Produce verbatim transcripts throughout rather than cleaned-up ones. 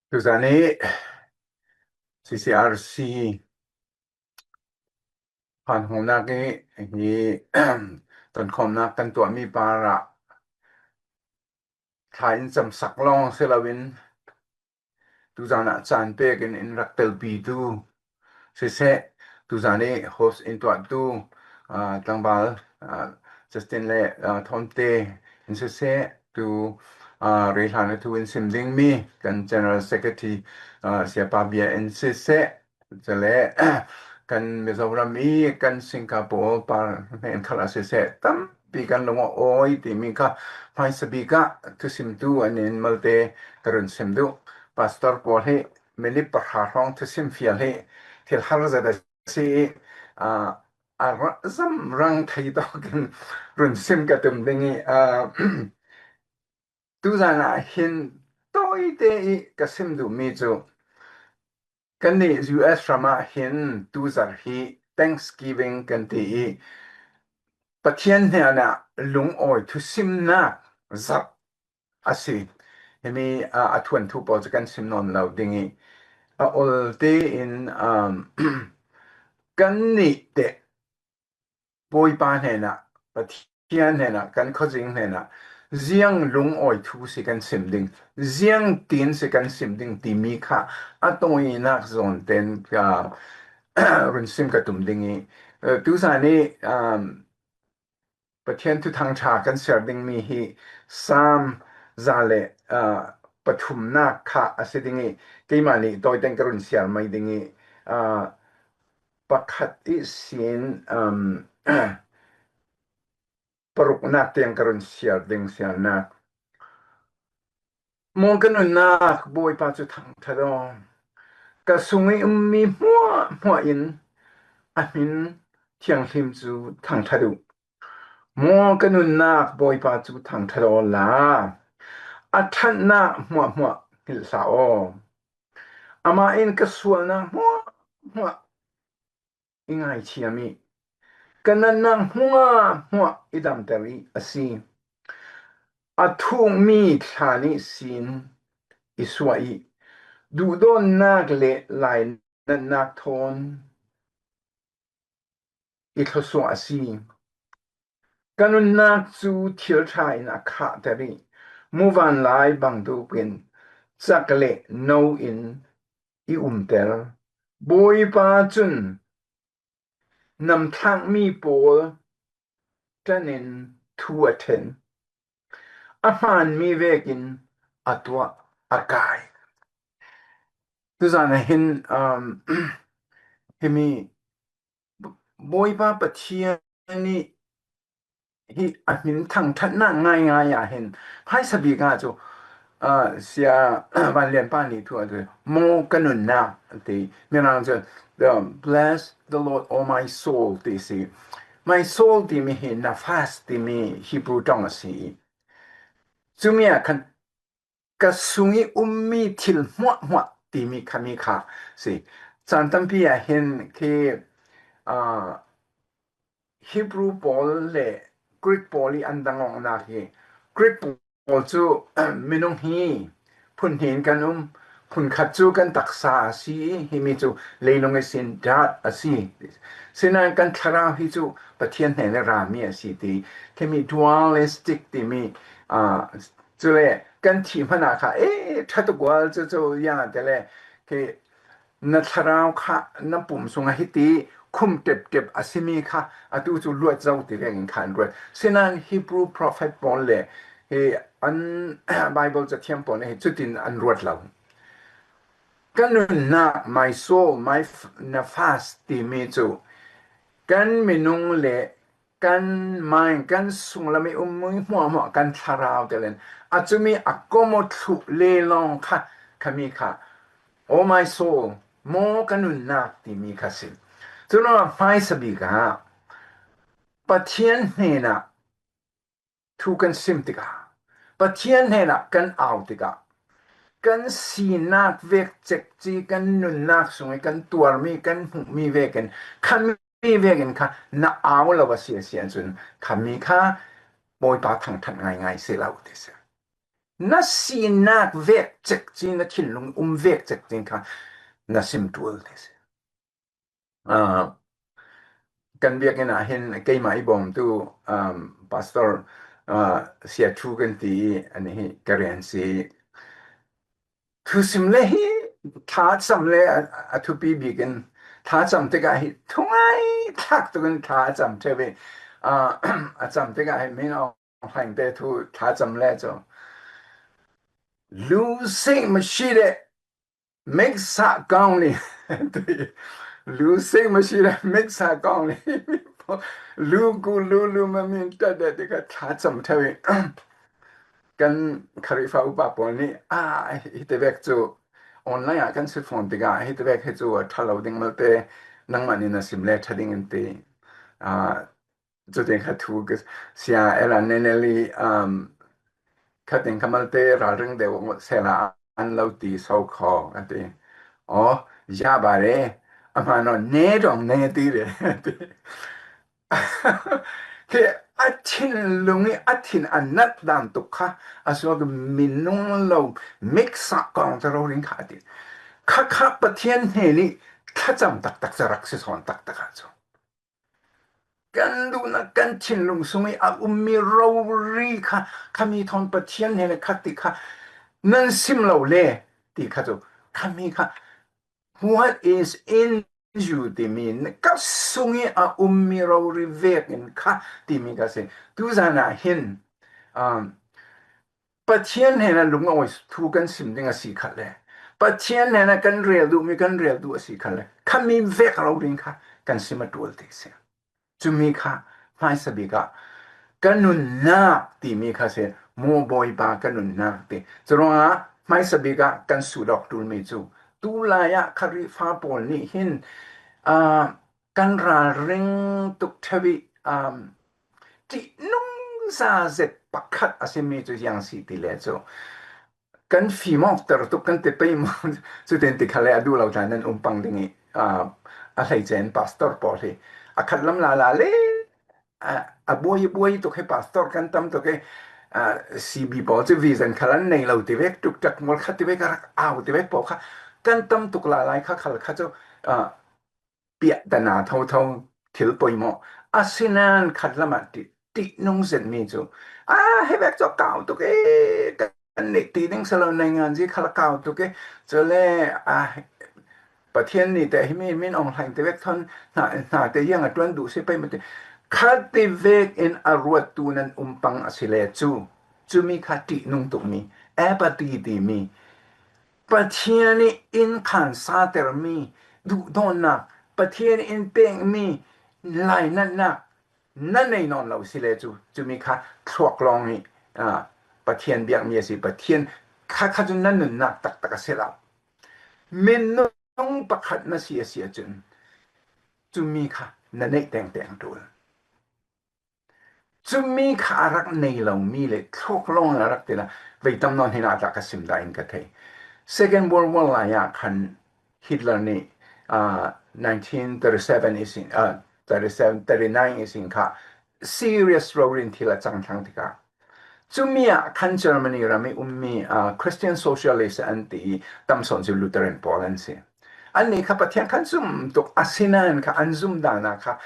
Tuzan ih C C R C phanhawmnak ih hi tonkhawmnak kan tuahmi parah thla in camsak lawng si loin tuzan ah caan pek in in rak telpitu siseh, tuzan ih host in tuahtu, aa, tlangval, aa, Justin le, aa, Thawmte in siseh, tu, aa, rei hlan a thu in sim dingmi kan General Secretary, aa, Siapa Bia in siseh, cule kan Mizoram ih kan Singapore par hnen khal a siseh, tampi kan lung a awi timi kha hmaisabik ah thusimtu an in malte ka run sim duh. Pastor pawl hi minit pahra hrawng thusim fial hi thil har zet a si ih, aa, a ra-, zamrang thei tawkin run sim ka tum ding ih, aa, tuzan ah hin tawite ih ka sim duhmi cu kannih U S ram ah hin tuzar hi Thanksgiving kan ti ih Pathian hnenah lungawi thusimnak zarh a si. Himi, aa, a thuanthu pawl cu kan sim nawn lo ding ih a ol tein, um, kannih teh Bawipa hnenah, Pathian hnenah, kan khuazing hnenah ziang lungawi thu si kan sim ding, ziang tin si kan sim ding timi kha a tawinak zawn ten ka run sim ka tum ding ih, eh, tuzan ih, um, Pathian thuthang ṭha kan siar dingmi hi Saam za le, aa, pathumnak kha a si ding ih, keimah nih tawiten ka run siar mai ding ih, aa, pakhat ihsin, um, paruknak tiang ka run siar ding siarnak. Maw ka nunnak Bawipa cu thangṭhat aw. Ka sung ih ummi hmuahhmuah in a hmin thianghlim cu thangṭhat uh. Maw ka nunnak Bawipa cu thangṭhat aw la, a ṭhatnak hmuahhmuah hngilh hlah aw. Amah in ka sualnak hmuahhmuah i ngaithiam ih ka natnak hmuahhmuah i damter ih a si. A thukmi thlan ihsin i suah ih duhdawtnak le lainatnak thawn i thluasuah a si. Ka nunnak cu thil ṭha in a khahter ih muvanlai bangtuk in cak le no in i umter. Bawipa cun namthlakmi pawl ṭan in thu a ṭhen, a hmaanmi vekin a tuah a kai. Tuzan ah hin, um, himi Bawipa Pathian ih hi a hmin thangṭhatnak ngaingai ah hin hmaisabik ah cu, aa, Sia Van Lian pa nih thu a ti, maw ka nunnak a ti. Mirang cu, um, "Bless the Lord, oh my soul," ti si. My soul timi hi nafas timi Hebrew ṭong a si. Cumi ah khan ka sung ih ummi thil hmuahhmuah timi khami kha si. Caan tampi ah hin khi, aa, Hebrew pawl le Greek pawl ih an dang awknak hi. Greek pawl cu minung hi phun hnih in kan um, phun khat cu kan taksa a si ih, himi cu leilung ihsin dust a si. Sinain kan thlarau hi cu Pathian hnen ih rami a si ti. Khimi dualistic timi, aa, cule kan thih hmanh ah kha, eh, ṭha tuk ual cu, cu ziang ah ti le, khi na thlarau kha na pum sungah hiti khum ṭepṭep a simi kha atu cu luat zo ti vekin kha an ruat. Sinain Hebrew prophet pawl le hi an Bible cathiam pawl nih hi cutin an ruat lo. Ka nunnak, my soul, my f-, nafas timi cu kan minung le kan mind, kan sunglam ih ummi hmuahhmuah kan thlarau te len a cumi a kom aw thluh le lawng kha khami kha, oh my soul, maw ka nunnak timi kha si. Cun hmaisabik ah Pathian hnenah thu kan sim tikah, Pathian hnenah kan au tikah, kan sinak vek cekci kan nunnak sung ih kan tuarmi, kan hmuhmi vekin khami vekin kha na au lo a si a si ahcun khami kha Bawipa thangṭhat ngaingai si lo ti si. Na sinak vek cek cin, na thinlung um vek cek cin kha na sim ṭul ti si. Ah, kan biakinn ah hin keimah i bawmtu, um, Pastor, ah, Sia Thu kan ti i, ani hi ka rian si. Thusim le hi, thlacam le a, a thupi bikin, thlacam tikah hi, thungai thlak tukin thlacam ṭheu i, ah, a cam tikah hi, min aw hlengte thu thlacam le cu. Lu sik ma si le, meksa kong li. Lu sik ma si le, meksa kong li. Lu ku lu lu ma min ta de ti ka thlacam ṭheu i. Kan Kharihfa upa pawl nih, ah, hi te vek cu online ah kan si fawn tikah, hi te vek hi cu a ṭha lo ding malte, nangmah nih na sim le ṭha ding in ti. Ah, cutin kha thu ka, Sia Ella Neneli, um, khatin kha malte ralring deuh sela an lo ti so kho, a ti. Aw, ya ba re, a hma naw ne dong ne ti re, a ti. Khi a thinlung i a thin a nat dan tuk kha, a suak minung lo, meksa kong ta rori kha a ti. Kha kha Pathian hnen i thlacam taktak, carak si sawn taktak ah cu. Kan duhnak, kan thinlung sung i a ummi rori kha, khami thawn Pathian hnen kha ti kha nan sim lo le ti kha cu, khami kha, "What is in you?" timi, ka sung i a ummi rori vekin kha timi ka si. Tuzan ah hin, um, Pathian hnenah lungawi thu kan sim ding a si khat le Pathian hnenah kan rel duhmi kan rel duh a si khat le khami vek lo ding kha kan sim a ṭul ti si. Cumi kha hmaisa bik ah ka nunnak timi kha si, maw Bawipa ka nunnak ti. Curuangah hmaisa bik ah kan suhdawk ṭulmi cu tulai ah Kharihfa pawl nih hin, aa, kan ralring tuk ṭheu i, um, ṭihnungza zet pakhat a simi cu ziang si ti le cu kan fimawkter tuk kan ti pei maw? Cutin ti kha le a duh lo tla nan um pang ding i, ah, a hleice in pastor pawl hi a khat lam lala le, ah, a buai, buai tuk hi pastor kan tam tuk i, ah, C B pawl cu vision khal an nei lo ti vek, tuk tak mawl kha ti vek, a rak au ti vek pawl kha kan tam tuk lala i kha khal kha cu, ah, piahtana thotho thil poimawh. Asinan khat lamah ti, ṭihnung zetmi cu, a, hi vek cu a kau tuk e, kan nih ti ding si lo, naingan zi khal a kau tuk e, cule, a, Pathian nih te himi min ong hlaing te vek thawn hna, hna te hiang a ṭuan duh si pei mah ti. Kha ti vek in a ruattu nan um pang a si le cu, cumi kha ṭihnung tukmi, apathy timi, Pathian ih in khansatermi duhdawtnak, Pathian in pekmi lainatnak na nei nawn lo si le cu, cumi kha thluak lawng ih, aa, Pathian biakmi a si, Pathian kha, kha cu na nunnak taktak a si lo. Minung pakhat na si a si ahcun, cumi kha na neih tengteng ṭul. Cumi kha a rak nei lomi le thluak lawng a rak ti la, vei tam nawn hin ah tla ka sim dah in ka thei. Second World War lai ah khan Hitler nih, ah, nineteen thirty-seven ihsin, ah, thirty-seven, thirty-nine ihsin kha serious rori in thil a cang thlang tikah, cumi ah khan Germany ram ih ummi, ah, Christian Socialist an ti i tam sawn cu Lutheran pawl an si. Annih kha Pathian khan zum tuk, asinain kha an zum dan ah kha,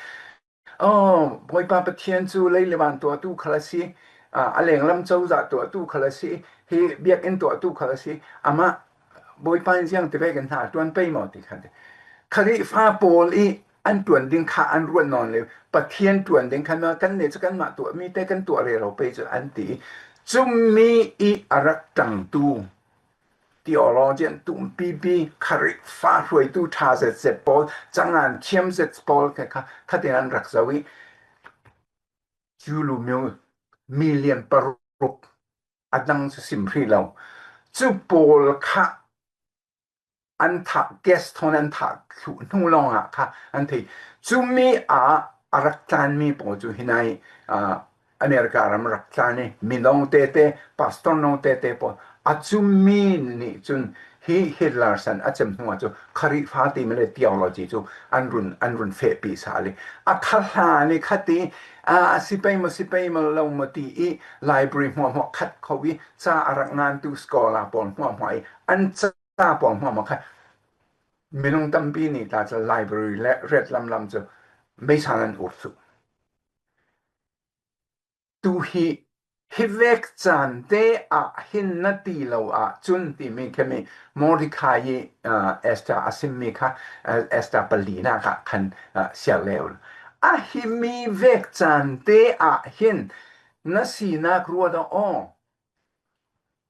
aw, Bawipa Pathian cu lei le van tuahtu khal a si, aa, a lenglam cozah tuahtu khal a si, hi biakinn tuahtu khal a si, amah Bawipa in ziang ti vekin hna a ṭuan pei maw ti khan ti. Khrihfa pawl ih an ṭuan ding kha an ruat nawn le, Pathian ṭuan ding khan kan nih cu kanmah tuahmi te kan tuah rero pei cu an ti. Cumi ih a rak ṭangtu theologian tumpipi, Khrihfa hruaitu ṭha zetzet pawl, cangan thiam zet pawl kha, kha, khatin an rak zoh ih, cu lu mil-, million paruk a dang cu sim hrih lo. Cu pawl kha an thah, gas thawn an thah thluh hnu lawngah kha an thei. Cumi ah a rak tlanmi pawl cu hinai, aa, America ram rak tlan i, mino tete, pastor no tete pawl A cumi nih cun hi Hitler san a cem hnuah cu Khrihfa timi le theology cu an run, an run fehpi sa le a kha hlan i kha ti, aa, a si pei maw, si pei maw lo maw ti i library hmuahhmuah khat kho i ca a rak ngantu scholar pawl hmuahhmuah i an ca pawl hmuahhmuah kha minung tampi nih ta cu library le ret lamlam cu meisa an ur cu. Tu hi, hi vek caan te ah hin na ti lo ah cun timi khami Mordecai i, aa, Esther a simmi kha, aa, Esther palinak ah khan, aa, siar leu. A himi vek caan te ah hin na sinak ruat aw.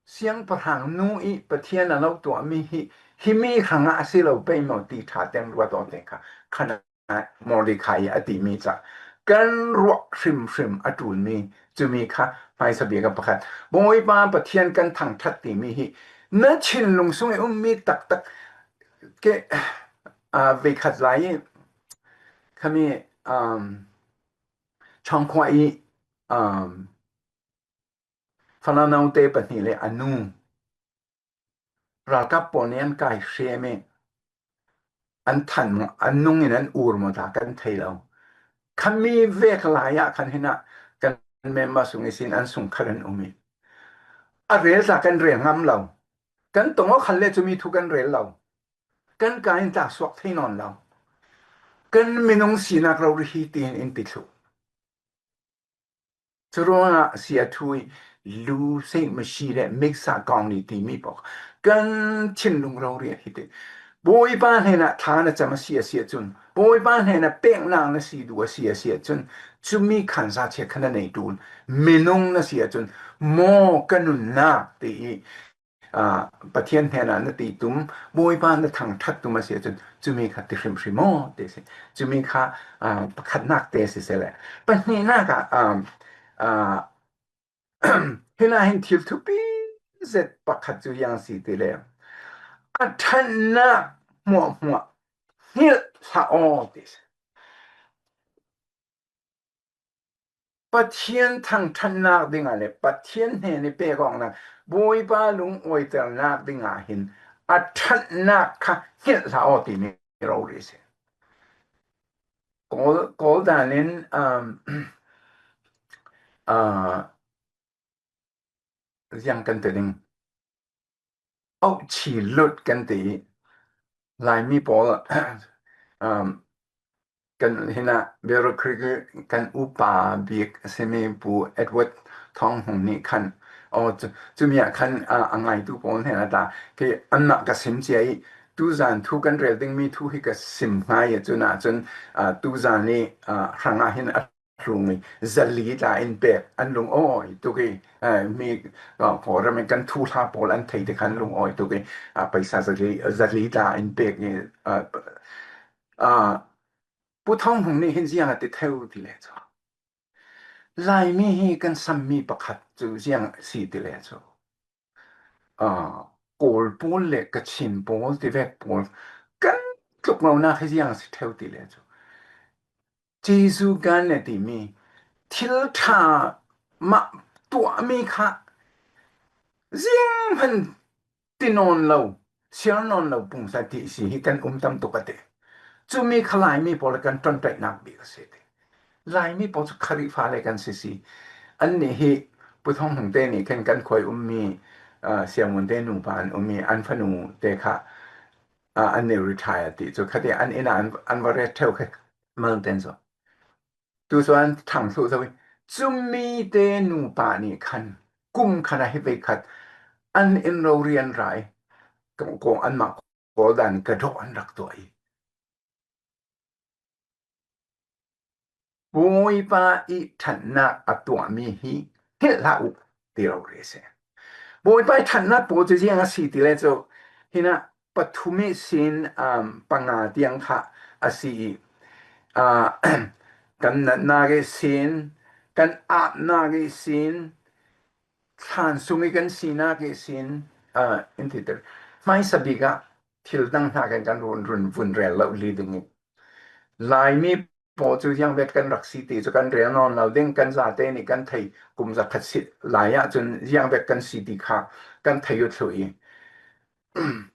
Siangpahrang nu i Pathian a lo tuahmi hi, himi hrangah a si lo pei maw ti ṭha teng ruat aw te kha khan Mordecai a timi ca kan ruah hrimhrim a ṭulmi cumi kha hmaisa bik a pakhat. Bawipa Pathian kan thangṭhat timi hi na thinlung sung i ummi taktak ke, aa, veikhat lai i khami, um, Chongkhua i, um, fala naute pahnih le a nu ralkap pawl nih an kai hrem i an thanh maw, an nung in an ur maw ta kan thei lo. Khami vek lai ah khan hinah kan member sung ihsin an sung khal an um i a rel ta kan rel ngam lo. Kan tong aw khan le cumi thu kan rel lo. Kan kai in ta suak thei nawn lo. Kan minung sinak rori hi tiin in ti thluh. Curuangah si a thu i lu sei mashi le miksa kong ni timi pawl kan thinlung rori a hi ti. Bawipa hnenah thla na cam a si a si ahcun, Bawipa hnenah peknak na si duh a si a si ahcun, cumi khansa che khan na nei ṭul. Minung na si ahcun, maw ka nunnak ti i aa, Pathian hnenah na ti tum, Bawipa na thangṭhat tum a si ahcun, cumi kha ti hrimhrim aw ti a si. Cumi kha, aa, pakhatnak te a si seh le. Pahnihnak ah, aa, aa, hinah hin thil thupi zet pakhat cu ziang si ti le a ṭhatnak hmuahhmuah hngilh hlah aw ti a si. Pathian thangṭhatnak dingah le Pathian hnen i pek awknak, Bawipa lungawiternak dingah hin a ṭhatnak kha hngilh hlah aw timi rori a si. Kawl, Kawl dan in, um, uh, ziang kan ti ding. Auh chi lut kan ti i Laimi pawl, um, kan hinah bureaucracy kan upa bik a simi Pu Edward Thawng Hmung nih khan, aw, cu, cumi ah khan, ah, a ngaitu pawl hnenah ta, kei anmah ka sim cia i tuzan thu kan rel dingmi thu hi ka sim hngai a cun ahcun, ah, tuzan i, ah, hrangah hin a tlung i zali tla in pek an lungawi tuk i, ah, mi, ah, Kawlram in kan thuhla pawl an thei tikhan lungawi tuk i, ah, paisa zali, zali tla in pek i, ah, ah, Pu Thawng Hmung nih hin ziang a ti theu ti le cu. Laimi hi kan sammi pakhat cu ziang a si ti le cu. Aa, Kawl pawl le Kachin pawl ti vek pawl kan tluk lonak hi ziang a si theu ti le cu. Jesuh gan le timi thil ṭha mah tuahmi kha ziang hman ti nawn lo, siar nawn lo pungsa ti si hi kan um tam tuk a ti. Cumi kha Laimi pawl kan ṭonṭaihnak bik a si ti. Laimi pawl cu Khrihfa le kan si si. Annih hi Pu Thawng Hmung te nih khan kan khuai ummi, aa, Siamun te nupa an ummi an fanu te kha, aa, an nih retire ti cu khati an inn ah an, an va ret ṭheu kha mal ten cu. Tu cu an ṭhang thluh zo i cumi te nupa nih khan kum khan a hi veikhat an inn rori an ra i kong anmah Kawl dan ka dawh an rak tuah i Bawipa i ṭhatnak a tuahmi hi hngilh hlah uh ti rori a si. Bawipa i ṭhatnak pawl cu ziang a si ti le cu hinah pathum ihsin, um, panga tiang kha a si i, aa, kan natnak ihsin, kan apnak ihsin, thlan sung i kan sinak ihsin, aa, in ti ter. Hmaisa bik ah thil dang hna kan kan run, run vun rel lo li ding i Laimi pawl cu ziang bek kan rak si ti cu kan rel nawn lo ding, kan zate nih kan thei, kum zakhat si lai ah cun ziang bek kan si ti kha kan thei uh thluh i,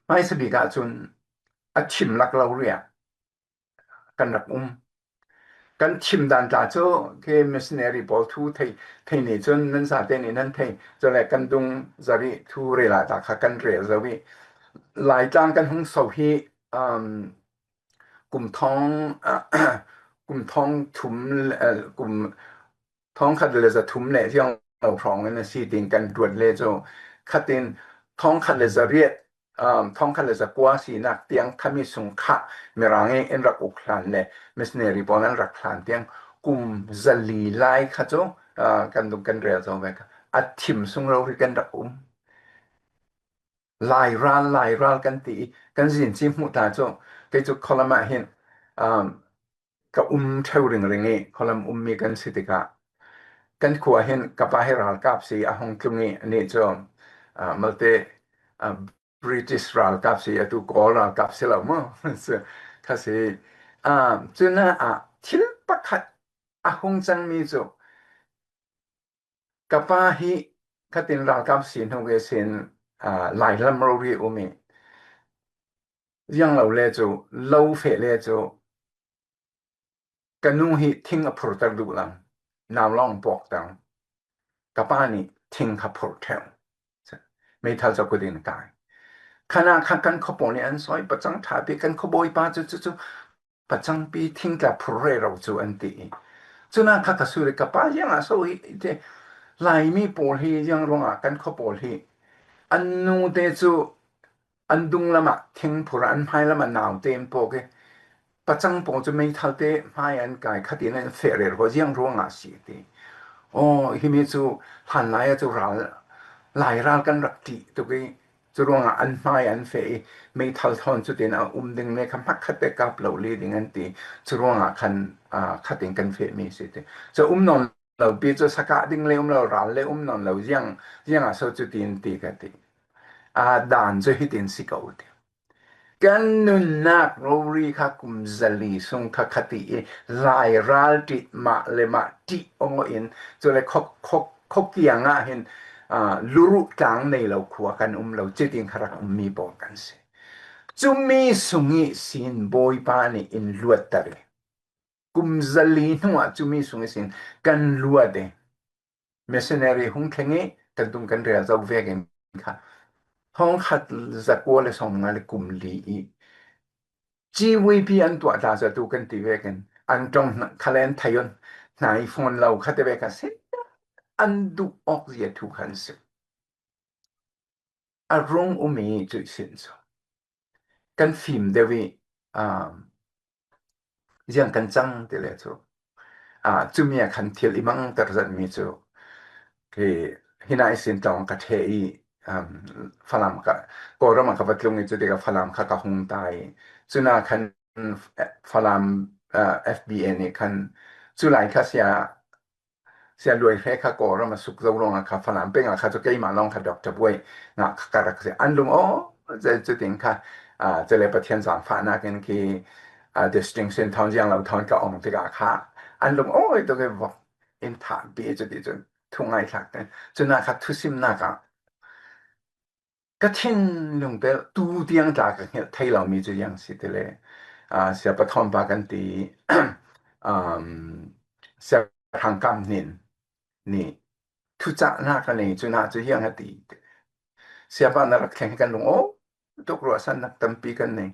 hmaisabik ah cun a thim lak lo riah kan rak um. Kan thim dan tla cu khi missionary pawl thu thei, thei nih cun nan zate nih nan thei, cule kan dung zarih thu rel ah ta kha kan rel zo i, Laitlang kan hung so hi, um, kum thawng, kum thawng thum, eh, kum thawng khat le za thum le ziang lo hrawng in a si, tin kan ruat le cu khatin thawng khat le za riat, um, thawng khat le za kua sinak tiang khami sung kha Mirang i in rak uk hlan le missionary pawl an rak hlan tiang kum zali lai kha cu, uh, kan dung kan rel zo ve kha. A thim sung rori kan rak um. Lairal, Lairal kan ti i, kan zin ci hmuh ta cu, kei cu Colombo ah hin, um, ka um ṭheu ringring i, Colombo ummi kan si tikah, kan khua hin ka pa hi ralkap si a hung tlung i, anih cu, ah, malte, ah, British ralkap si, atu Kawl ralkap si lo maw? Cu kha si. Ah, cunah ah thil pakhat a hung cangmi cu, ka pa hi khatin ralkap si hnu ve sin, aa, Lailam rori um i, ziang lo le cu, lo feh le cu, ka nu hi thing a phurter duh lang, nau lawng pawkter, ka pa nih thing kha phurh ṭheu. Meithal cu kut in kai. Khanah kha kan khuapawl nih an sawi, pacang ṭha pi, kan khuabawipa cu, cu, cu, pacangpi thing tla phurh rero cu an ti i, cunah kha ka sur i, ka pa ziangah so hi, te, Laimi pawl hi ziang ruangah kan khua pawl hi an nute cu an dunglam ah thing phurh, an hmailam ah naute an pawk i, pacang pawl cu meithal te hmai an kai, khatin an feh rero, ziang ruangah si ti. Aw, himi cu hlanlai ah cu ral, Lairal kan rak ṭih tuk i, Cu ruangah an hmai an feh i, meithal thawn cutin a um ding le kha hmakhat te kap lo li ding an ti. Cu ruangah khan, aa, khatin kan fehmi si ti. Cu um nawn lo pi cu sakah ding le um lo, ral le um nawn lo, ziang, ziangah so cutin ti ka ti. Aa, dan cu hitin si ko ti. Kan nunnak rori kha kum zali sung kha khati i, Lairal ṭih mah le mah ṭih aw in, cule khuak, khuak, khuakiang ah hin, aa, luruh tlang nei lo khua kan um lo, cutin kha rak ummi pawl kan si. Cumi sung i sin Bawipa nih in luatter i, kum zali hnuah cumi sung i sin kan luat i, missionary hung thleng i kan tung kan rel zo vekin kha, thawngkhat zakua le sawmnga le kum li i G V P an tuah ta zatu kan ti vekin, an ṭong hna, khalen thei un, hnai fawn lo kha te vek a si, an duh awk zia thu khan si. A rung um i cuih sin cu kan fim deuh i, um, ziang kan cang ti le cu, aa, cumi a khan thil i mangter zetmi cu, hi, hi nai sin tlawng ka ṭheh i, um, Falam ka, Kawlram ah ka va tlung i, cutikah Falam kha ka hung ta i, cunah khan, eh, Falam, aa, F B A nih khan, cu lai kha sia, Sia Luai Hre kha Kawlram a suk zo ruangah kha Falam peng ah kha cu keimah lawng kha Doctor Buai ngah kha ka rak si. An lung aw, zei cutin kha, aa, cule Pathian zaangfahnak in khi, aa, distinction thawn ziang lo thawn ka ong tikah kha an lung aw, i tuk i vok in thahpi cuti cun thu ngaithlak te. Cunah kha thusimnak ah ka thinlung te tu tiang tla ka hngilh thei lomi cu ziang si ti le, aa, Sia Pathawmpa kan ti, um, Sia Hrangkam Hnin nih thucahnak a nei, cunah cu ziang a ti. Siapa na rak thleng hi kan lung aw, tuk ruahsannak tampi kan nei.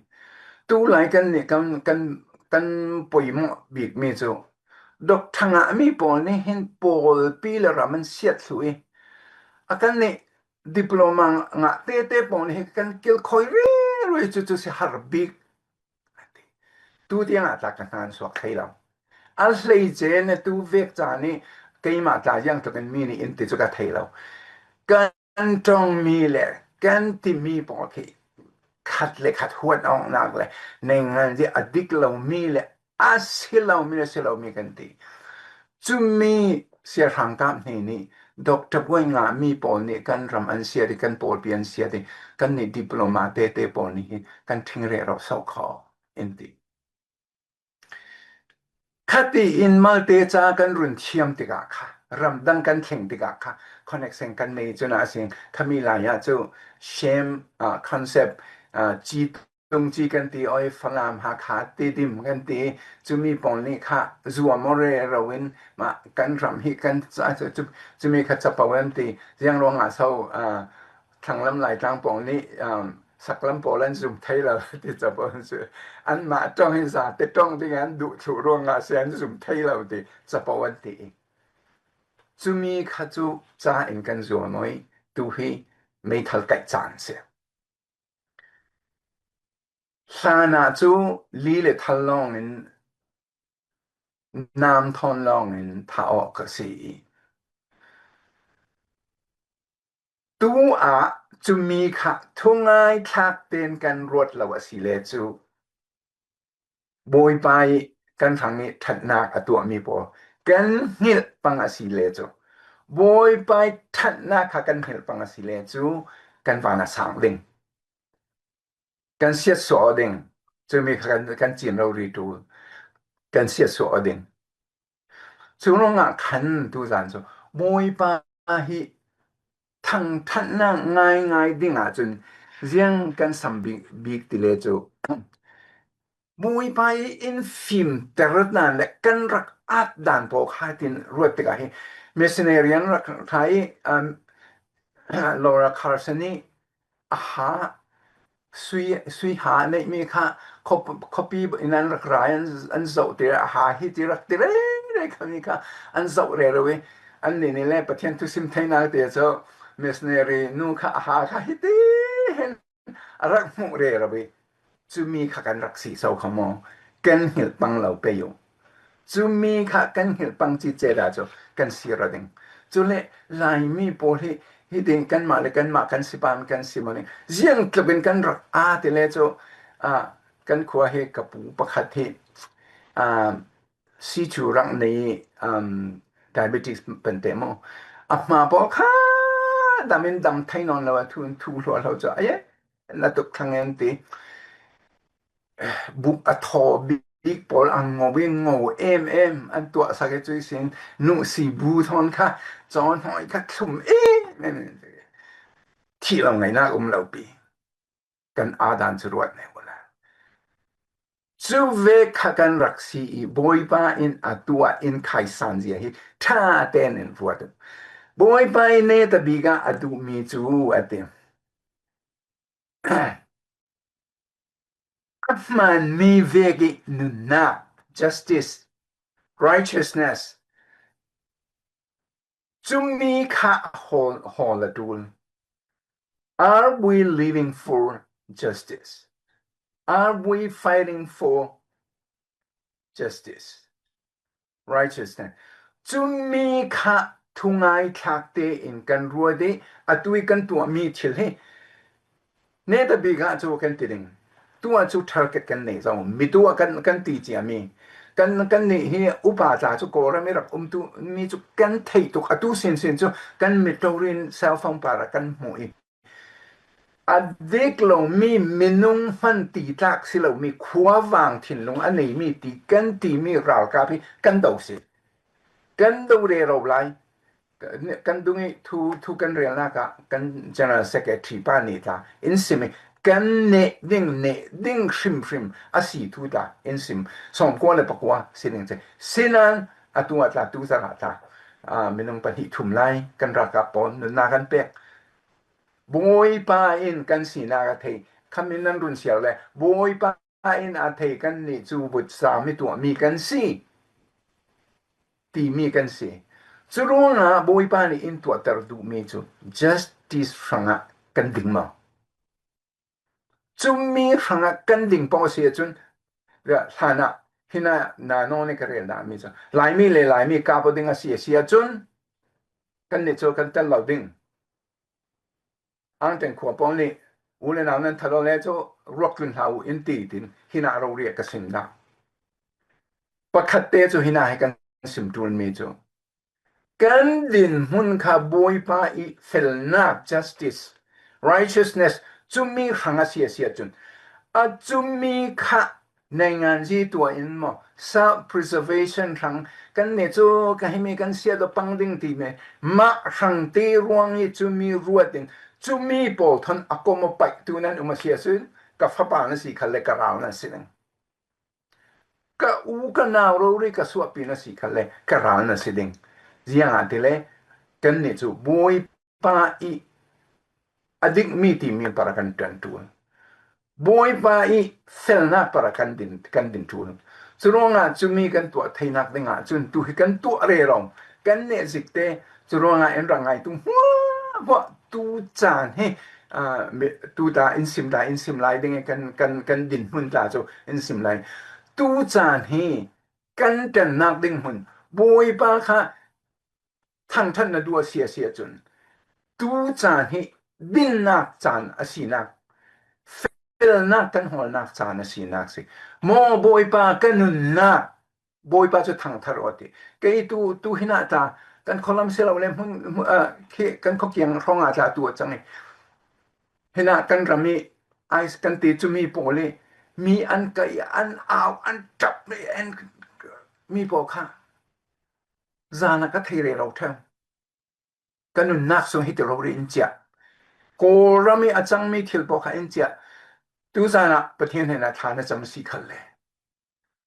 Tu lai kan nih kan, kan, kan poimawh bikmi cu Doctor ngahmi pawl nih hin pawlpi le ram an siat thluh i, a kan nih diploma ngah tete pawl nih hi kan kilkhawi rero i cucu si har bik. Tu tiangah tla ka hnan suak thei lo. A hleice na tu vek ca nih keimah tla ziang tlukin mi nih in ti cu ka thei lo. Kan ṭongmi le kan timi pawl khi khat le khat huat awknak le neingan zia a dik lomi le a si lomi le si lomi kan ti. Cumi Sia Hrangkap Hnin nih Doctor Buai ngahmi pawl nih kan ram an siat i, kan pawlpi an siat i, kan nih diploma tete pawl nih hi kan ṭhing rero so kho in ti. Khati in malte ca kan run thiam tikah kha, ramdang kan thleng tikah kha, connection kan nei cun a si. Khami lai ah cu shame, ah, concept, ah, ci tung ci kan ti, oi, Falam, Hakha, Tedim kan ti, cumi pawl nih kha zuam aw rero in, mah kan ram hi kan ca, cu, cu, cumi kha capo an ti, ziang ruangah so, ah, thlanglam Laitlang pawl nih, um, saklam pawl an zum thei lo ti capo an si. Anmah ṭong hi zate ṭong ding an duh thluh ruangah si an zum thei lo ti capo an ti. Cumi kha cu ca in kan zuam aw i tu hi meithal kaih caan si. Hlan ah cu li le thal lawngin, nam thawn lawngin thah awk a si i, tu ah cumi kha thungai thlak tein kan ruat lo a si le cu, Bawipa i kan hrang i ṭhatnak a tuahmi pawl kan hngilh pang a si le cu, Bawipa i ṭhatnak kha kan hngilh pang a si le cu, kan van a sang ding. Kan siatsuah aw ding. Cumi kha kan, kan cin rori ṭul. Kan siatsuah aw ding. Cu ruangah khan tuzan cu Bawipa hi thangṭhatnak ngaingai ding ahcun ziang kan sam bik, bik ti le cu Bawipa i in fimter dan le kan rak at dan pawl kha tin ruat tikah hi missionary an rak hla i, um, Laura Carson i a ha, sui, sui ha neihmi kha khuapi in an rak ra i an, an zoh ti a ha hi ti rak ti rere khami kha an zoh rero i an nih nih le Pathian thusim theinak te cu missionary nu kha a ha kha hi ti hin a rak hmuh rero i cumi kha kan rak si so kha maw? Kan hngilh pang lo pei u. Cumi kha kan hngilh pang cih cera cu kan si ra ding. Cule Laimi pawl hi, hi ding kanmah le kanmah kan si pan kan si maw ning. Ziang tluk in kan rak aa ti le cu, ah, kan khua hi ka pu pakhat hi, ah, si cu rak nei, um, diabetes pante maw? A hma pawl kha dam in dam thei nawn lo a thu, thu hluah hlo cu, a ye, na tuk thlang en ti. Buk a thaw bik pawl a ngo i ngo em em an tuahsak i cuih sin nuhsi bu thawn kha cawn hoi kha thlum em em. Thih lo ngaihnak um lo pi. Kan aa dan cu ruat ne u la. Cu vek kha kan rak si i Bawipa in a tuah in khaisan zia hi ṭha tein in ruat u. Bawipa i neta bik ah a duhmi cu a ti. A hmaanmi vek i nunnak, justice, righteousness, cumi kha hawl, hawl a ṭul. Are we living for justice? Are we fighting for justice? Righteousness. Cumi kha thungai thlak tein kan ruat i atu i kan tuahmi thil hi neta bik ah cu kan ti ding. Tu ah cu target kan nei zo. Mi tu ah kan, kan ti ciami. Kan, kan nih hi upa tla cu Kawlram i rak umtu mi cu kan theih tuk. Atu sinsin cu kan mitlorin cellphone par ah kan hmuh i a dik lomi minung hman ti tlak si lomi khuavang thinlung a neimi ti kan timi ralkap hi kan do si. Kan do rero lai. Kan dung i thu, thu kan relnak ah kan General Secretary pa nih tla in sim i kan neh ding, neh ding hrimhrim a si thu tla in sim. Sawmkua le pakua si ding cei. Sinan atu ah tla, tu zarah tla, aa, minung pahnih thum lai kan ralkap pawl nunnak kan pek. Bawipa in kan sinak a thei. Khami nan run siar le Bawipa in a thei kan nih cu vutsa mi tuahmi kan si timi kan si. Cu ruangah Bawipa nih in tuahter duhmi cu justice hrangah kan ding maw? Cumi hrangah kan ding paoh a si ahcun, hlanah, hinah, na nawn i ka relnak mi cu, Laimi le Laimi kap aw ding a si, a si ahcun, kan nih cu kan tel lo ding. Angteng khua pawl nih, u le nau nan thalo le cu, ruak tlun hlah u in ti, tin, hinah rori a ka sim dah. Pakhat te cu hinah he kan sim ṭulmi cu, kan dinhmun kha Bawipa i felnak, justice, righteousness, cumi hrang a si, a si ahcun, a cumi kha nainganzi tua in maw, self preservation hrang, kan ne cu ka himi kan siat lo pang ding ti me mah hrang te ruang i cu mi ruat in cu mi pawl thawn a kom a paih tu nan um a si a si, ka fapa na si khalle ka ral na si ding. Ka u ka nau rori ka suahpi na si khalle ka ral na si ding. Ziangahtile kan ne cu Bawipa i a dikmi timi para kan ṭan ṭul. Bawipa i felnak para kan din, kan din ṭul. Curuangah cumi kan tuah theinak dingah cun tu hi kan tuah rero. Kan neh zik te curuangah in rak ngaitu hmuahhmuah tu caan hi, aa, mi, tu ta in sim ta in sim lai ding i kan, kan, kan din hmun ta cu in sim lai. Tu caan hi kan ṭannak ding hmun Bawipa kha thangṭhat na duh a si a si ahcun, tu caan hi dinnak caan a sinak, felnak kan hawlnak caan a sinak si. Maw Bawipa, ka nunnak, Bawipa cu thangṭhat aw ti. Kei tu, tu hinah ta, kan khualam si lo le, hmun, hmun, ah, khi, kan khuakiang hrawngah ta tu a cang i. Hinah kan ram i, ai, kan ti cu mi pawl i, mi an kai, an au, an ṭap, an, mi pawl kha zan ah ka thei rero ṭheu. Ka nunnak sung hi ti rori in ciah. Kawlram i a cangmi thil pawl kha in ciah. Tu zan ah Pathian hnenah thla na cam a si khalle,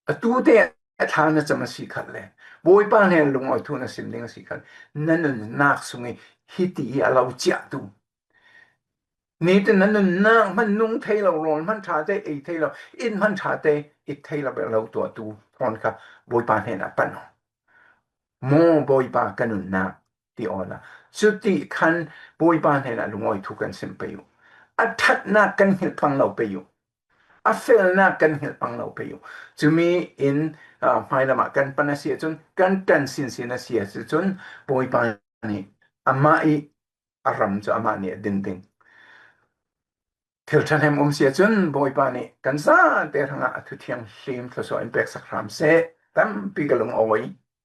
a tu te a thla na cam a si khalle, Bawipa hnen lungawi thu na sim ding a si khalle, na nunnak sung i hiti i a lo ciah tu. Nitin na nunnak hman nung thei lo, rawl hman ṭha te ei thei lo, in hman ṭha te i thei lo, lo tuah tu thawn kha Bawipa hnenah pan aw. Maw Bawipa, ka nunnak ti awla. Cuti khan Bawipa hnenah lungawi thu kan sim pei uh. A ṭhatnak kan hngilh pang lo pei uh. A felnak kan hngilh pang lo pei uh. Cumi in, aa, hmailam ah kan pan a si ahcun, kan ṭan sinsin a si ahcun, Bawipa nih amah i a ram cu amah nih a din ding. Thil ṭhahnem um si ahcun Bawipa nih kan zate hrangah a thu thianghlim thluasuah in peksak hram seh. Tampi ka lungawi.